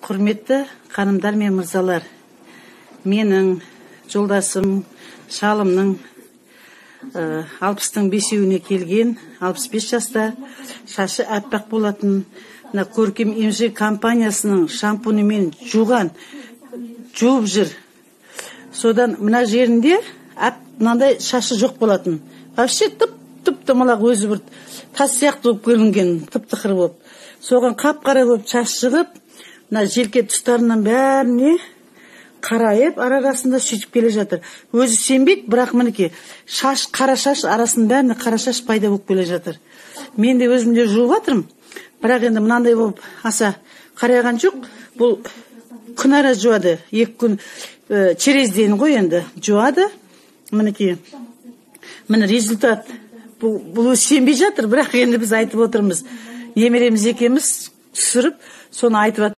Құрметті ханымдар мен мырзалар, менің жолдасым шалымның 65-іне келген, 65 жаста, шашы аппақ болатын. Мына Көркем МЖ компаниясының шампунімен жуған, жуып жүр. Содан мына жерінде мынандай шашы жоқ болатын. Вообще тып-тымалақ, өзі бір тас сияқты болып көрінген, тып-тықыр болып. Соған қап-қара болып шаш шығып, мына желке тұстарынан бәріне қарайып, ара-арасында сөйтіп келе жатыр. Өзі сенбейді, бірақ мінекей шаш, қара шаш, арасының бәріне қара шаш пайда болып келе жатыр. Мен де өзім де жуып жатырмын, бірақ енді мынандай болып аса қарайған жоқ. Бұл күн ара жуады, 2 күн через день ғой енді жуады. Мінекей, міне результат. Бұл өзі сенбей жатыр, бірақ енді біз айтып отырмыз. Немереміз екеуміз түсіріп, соны айтып.